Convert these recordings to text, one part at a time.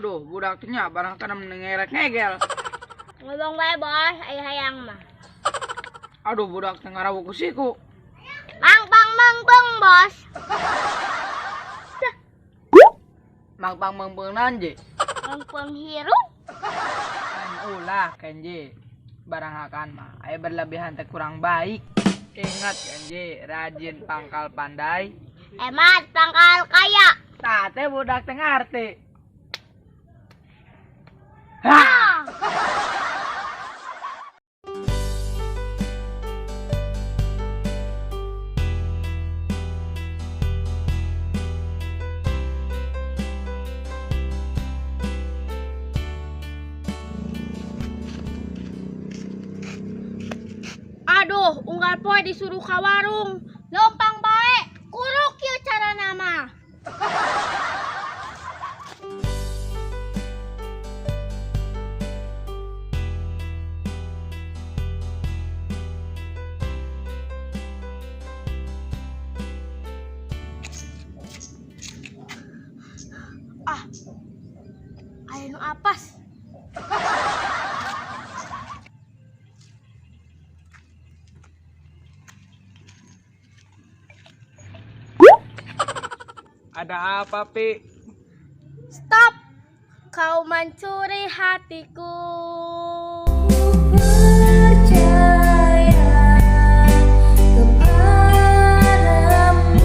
Aduh, budak teh nya barang kana ngerek ngegel. Ngomong bae bos, aya hayang mah. Aduh, budak teh ngarawuk ku siku. Mang pang meng peng bos. Mang pang meng peng naon je? Meng peng hirup. Ulah Kenji, barang hakan mah aya berlebihan teh kurang baik. Ingat Kenji, rajin pangkal pandai, hemat pangkal kaya. Tah teh budak teh ngarti. Hah. Aduh, unggal poe disuruh ka warung, lompang bae, kuruk ieu carana mah. Ah, aya nu apas. Ada apa, Pi? Stop! Kau mencuri hatiku. Percaya kepadamu,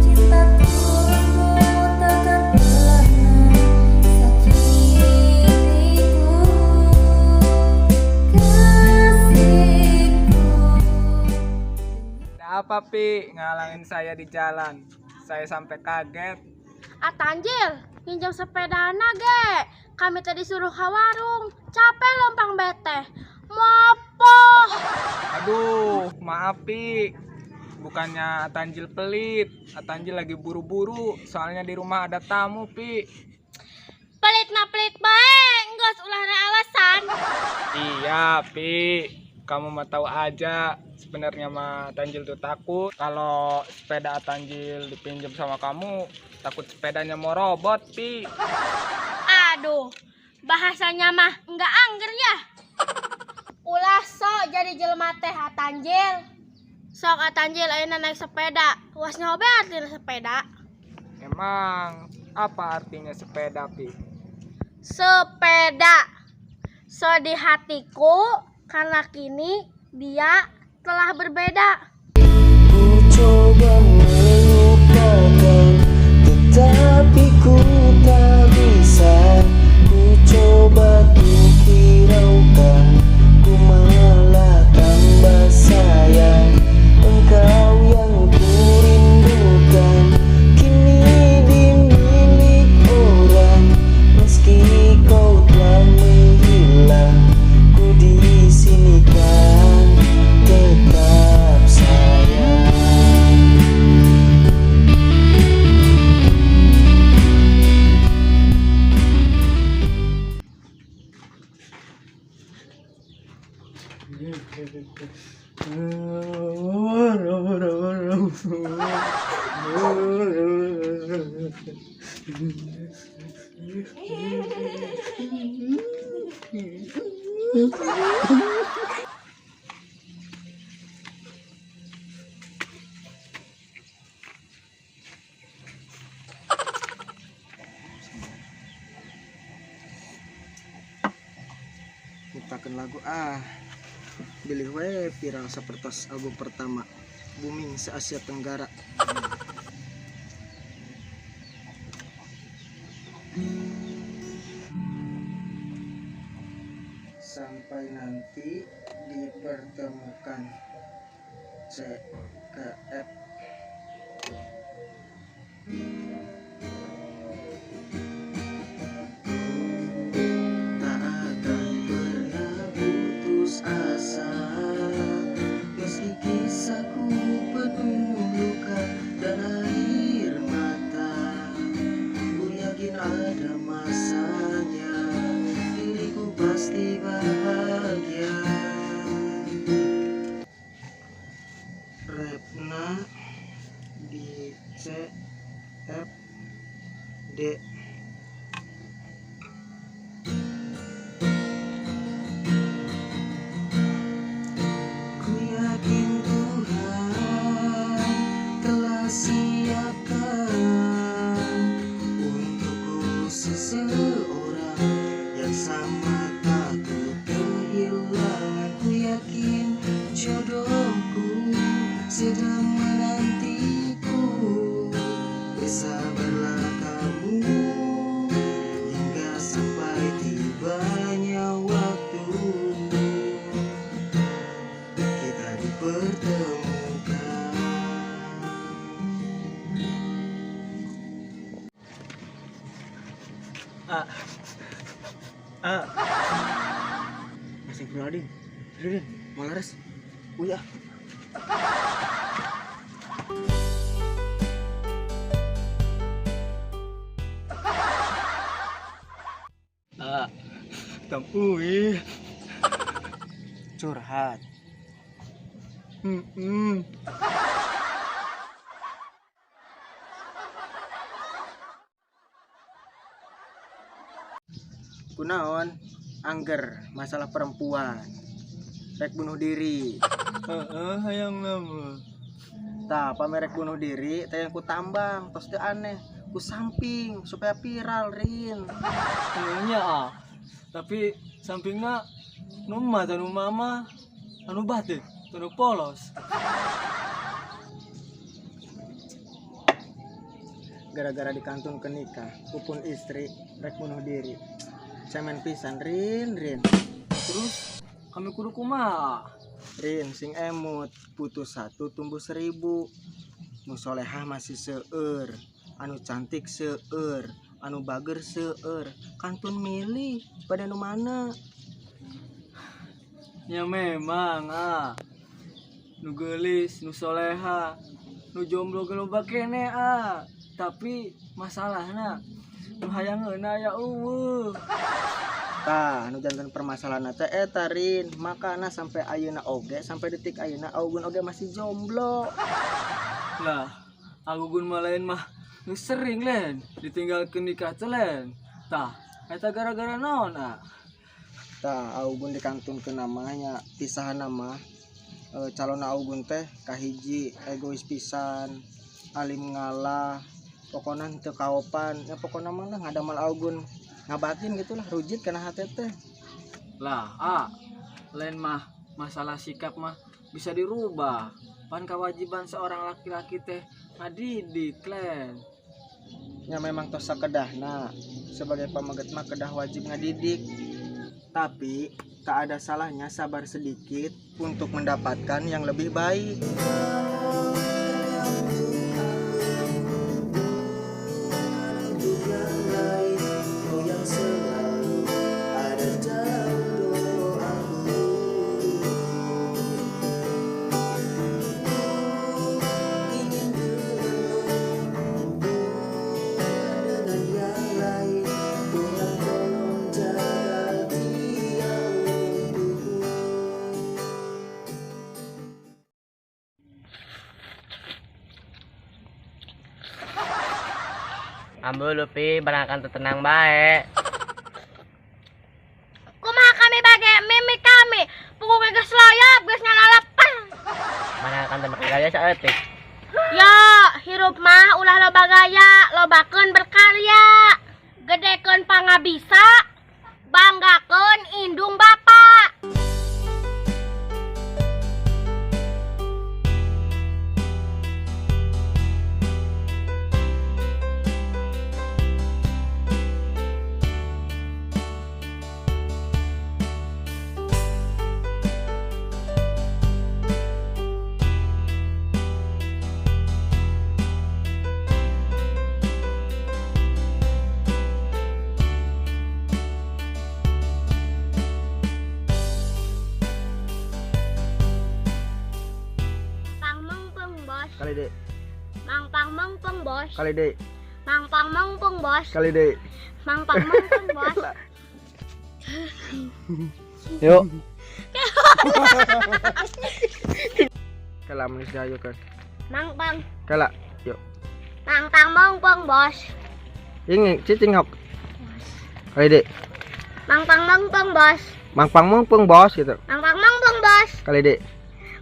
cinta tulus takkan pernah sakitiku, kasihku. Ada apa, Pi? Ngalangin saya di jalan. Saya sampai kaget. Ah, Tanjil, pinjam sepedana ge. Kami tadi suruh ke warung, capek lompang bete. Mopoh. Aduh, maaf Pi. Bukannya Tanjil pelit, Tanjil lagi buru-buru. Soalnya di rumah ada tamu, Pi. Pelit mah pelit bae, geus ulah alasan. Iya, Pi. Kamu mah tahu aja. Sebenarnya mah Tanjil tuh takut kalau sepeda Tanjil dipinjam sama kamu, takut sepedanya mau robot, Pi. Aduh, bahasanya mah nggak angger ya. Ulah sok jadi jelema teh Tanjil. Sok Tanjil ayeuna naik sepeda. Puas nyoba artinya sepeda. Emang apa artinya sepeda, Pi? Sepeda. So di hatiku karena kini dia telah berbeda. Ku coba melupakan, tetapi ku tak bisa. Ku coba tuh hiraukan, ku malah tambah sayang. Engkau yang ku rindukan, kini dimilik orang. Meski kau telah menghilang, ku di sini kan tetap sayang. Nyiptakeun lagu ah bilih we viral sapertos album pertama booming se Asia Tenggara. Sampai nanti dipertemukan. C K F. Tak akan pernah putus asa, meski kisahku penuh luka dan air mata. Ku yakin ada masanya diriku pasti bahagia. Repna di C F D. Jodohku sedang menantiku. Bersabarlah kamu hingga sampai tibanya waktu kita dipertemukan. Ah. Ah. Astagfirullahaladzim. Rin, mau laras. Uya. Ah. Tam uy. Curhat. Kunaon angger masalah perempuan rek bunuh diri. Heeh, hayang lama. Tah, pamerek bunuh diri teh yang ku tambang tos teu aneh ku samping supaya viral, Rin. Nya ah. Tapi sampingna nu mah teh nu mama anu batik, nu polos. Gara-gara dikantun ke nikah kupun istri rek bunuh diri. Cemen pisan, Rin, Rin. Terus kami kudu kumaha? Rin, sing emut, putus satu tumbuh 1000. Nu solehah masih seueur, anu cantik seueur, anu bager seueur. Kantun milih pada nu mana? Ya memang ah. Nu geulis, nu soleha, nu jomblo ge loba keneh ah. Tapi masalahna nu hayangeuna aya eueuh. Tah, nu janten permasalahan teh eta, Rin. Makana sampai ayeuna oge, sampai detik ayeuna Augun oge masih jomblo. Lah, Agugun mah lain mah geus sering len ditinggalkeun nikah teh len. Tah, eta gara-gara naon ah? Tah, Augun dikantunkeun namanya pisahan nama calon Augun teh kahiji egois pisan, alim ngalah, pokona teu kaopan, ya pokona mah lah ngadamal Augun ngabatin gitulah, rujit kana hate teh. Lah, ah, lain mah masalah sikap mah bisa dirubah. Pan kewajiban seorang laki-laki teh ngadidik len. Ya memang tos sakedahna sebagai pameget mah kedah wajib ngadidik. Tapi tak ada salahnya sabar sedikit untuk mendapatkan yang lebih baik. Ambil lupi barangkan tenang bae. Kumaha kami bage mimi kami pukul geus loyop geus ngalalepan. Barangkan teu make gaya saeutik. Ya, hirup mah ulah loba gaya, lobakeun berkarya. Gedekeun pangabisa, banggakeun indung bapa. Kali dek. Mangpang mengpeng bos. Kali dek. Mangpang mengpeng bos. Kali dek. Mangpang mengpeng bos. Yuk. Kala manis dayo kan. Mangpang. Kala, yuk. Mangpang mengpeng bos. Ini cicing hok. Kali dek. Mangpang mengpeng bos. Mangpang mengpeng bos gitu. Mangpang mengpeng bos. Kali dek.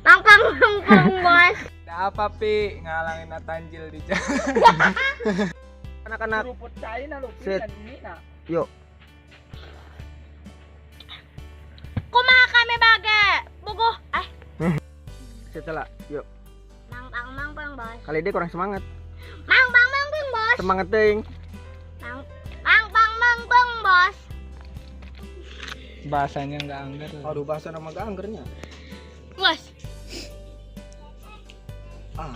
Mangpang mengpeng bos. Ada apa Pi ngalangin Natanjil di jalan? Anak-anak. Sit. Yuk. Kumaha kami bage? Buguh. Baca lah. Yuk. Mang pang mang pang bos. Kali ini kurang semangat. Mang pang mang pang bos. Semangat teuing. Mang mang pang mang pang bos. Bahasanya nggak angger. Aduh, bahasa nama gak anggernya. Bos. Ah.